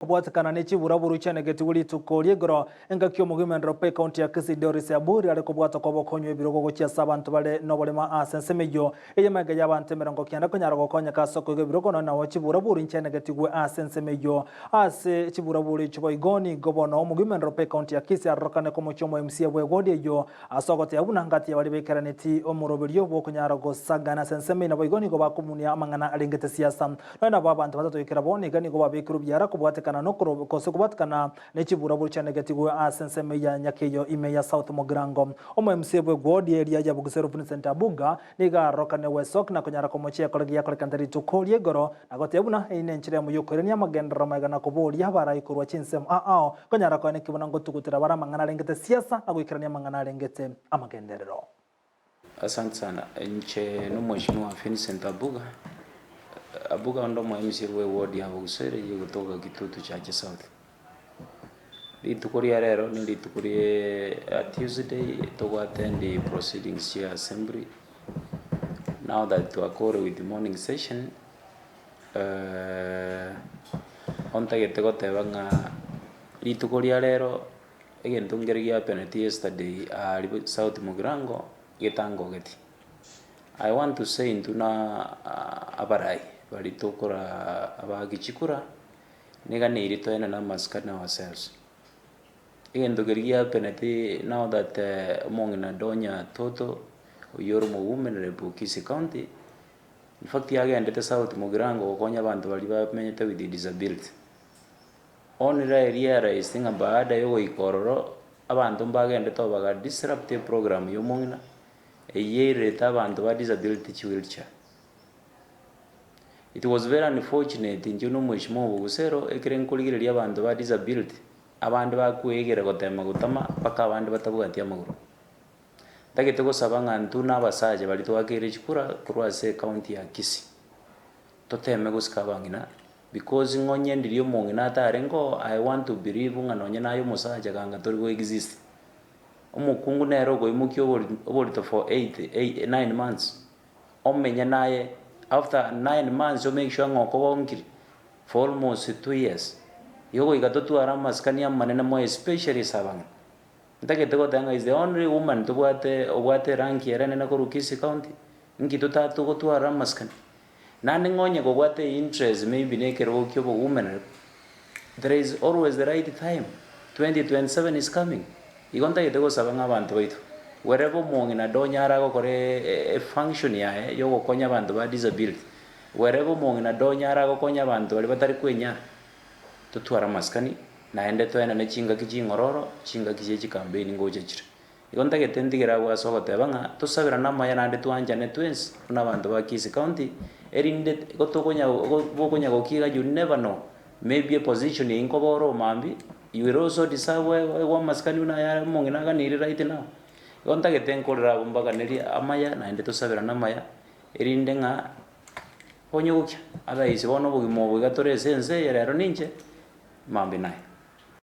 Kobwatekana ne chiburaburu chianegetigwe rituko ri'igoro, engaki omogima bw'ecounty ya Kisii Doris Aburi are kobwata koba okonywa ebirogo gochia ase abanto bare noborema ase ensemo eyio eye magega y'abanto 90 konyara gokonyeka ase okoigwa ebirogo nonya nabo chiburaburu nchianegetigwe ase ensemo eyio ase chiburaburu echio boigo nigo bono omogima bw'ecounty ya Kisii arorokane komochia omo MCA bw'ewodi eyio ase ogoteba buna ngati ya baria baikeraneti omoroberio bw'okonyara gosagana ase ensemo eyio naboigo nigo bakomunia amang'ana arengete siasa Nonya nabo abanto batatoikera bono iga nigo babekirwe biara kobwatekana nokoro gose kobwatekana ne chiburaburu chianegetigwe ase ensemo ya Nyakeyo ime ya South Mugirango. Omo MCA bwe ward eria ya Bugisero Vincent Abuga nigo arorokane gwesok na konyara komochia ekore giakorekana rituko ria igoro na goteba buna eyio nenchera emo yokoirania amagenderero magega na koboria abarai korwa chinsemo ao ao konyara koeneki buna ngotugutera bare amang'ana arengete siasa na goikerania amang'ana arengete amagenderero. Asante sana. Inche nomweshimiwa Vincent Abuga, Abuga onde omo MCA bwe ward ya Bogusere eye egotoka Kitutu Chache South. Rituko ria rero ne rituko ria Tuesday togo attend proceedings chia assembly, now that twakore with morning session, ontagete goteba ng'a rituko ria rero. Egento nkere giapeneti yesterday aaria South Mugirango getangogeti. I want to say intwe na abarai baria tokora abaaki chikura, niganeirie toenane amasikani ourselves. Egento keria giapeneti now that omong'ina Donya Toto oyio ore omo women rep o Kisii county, in fact agendete South Mugirango gokonya abanto baria bamenyete with disability. Bono realize ng'a baada ya ogoika ororo, abanto mbagendete oo baga disrupt eprogram ya omong'ina, eyio eirerete abanto ba disability chi wheelchair. It was very unfortunate inche na omweshimiwa Obogusero ekere nkorigereria abanto ba disability, abande bakwegera gotema gotama mpaka abande batabwati amagoro. Ntagete gosaba ng'a intwe na abasacha baria twakeire chikura korwa ase ecounty ya Kisii, toteme gosika abang'ina. Because ng'onye ndiria omong'ina atarenge oo, I want to believe ng'a nonye naye omosacha ganga tori go exist. Omokungu nere okoimokia obori oborito for eight eight nine months, omenye naye, after nine months o make sure ng'a okogonkire for almost 2 years. Igo goika totware amasikani amanene mono especially ase abang'ina. Ntagete goteba ng'a is the only woman tobwate obwate erank ere enene korwa Kisii county, nki totatogotwara amasikani? Naende ng'a onye kobwate interest maybe na ekerogo kia obo women rep, there is always the right time, 2027 is coming. Igo ntagete gosaba ng'a abanto baito, wherever omong'ina Donya aragokora efunction yaye ya ogokonya abanto ba disability, wherever omong'ina Donya aragokonya abanto baria batari kwenyara, totware amasikani, naende toenane chingaki ching'ororo, chingaki chia chicampaign ngocha chire. Igo ntagete ntigere agwo ase ogoteba ng'a tosabirane amaya naende twanchane twensi buna abanto ba Kisii County, erinde gotokonya bokonya gokia iga you never know, maybe eposition eyio nkoba ore omambia, you will also deserve oegwe amasikani buna aya omong'ina aganeirie right now. Igo ntagete nkorere abwo mbaganerie amaya naende tosabirane amaya, erinde ng'a onye gokia, otherwise bono obogima obo iga tore ase ense eye rero ninche, mambia naye.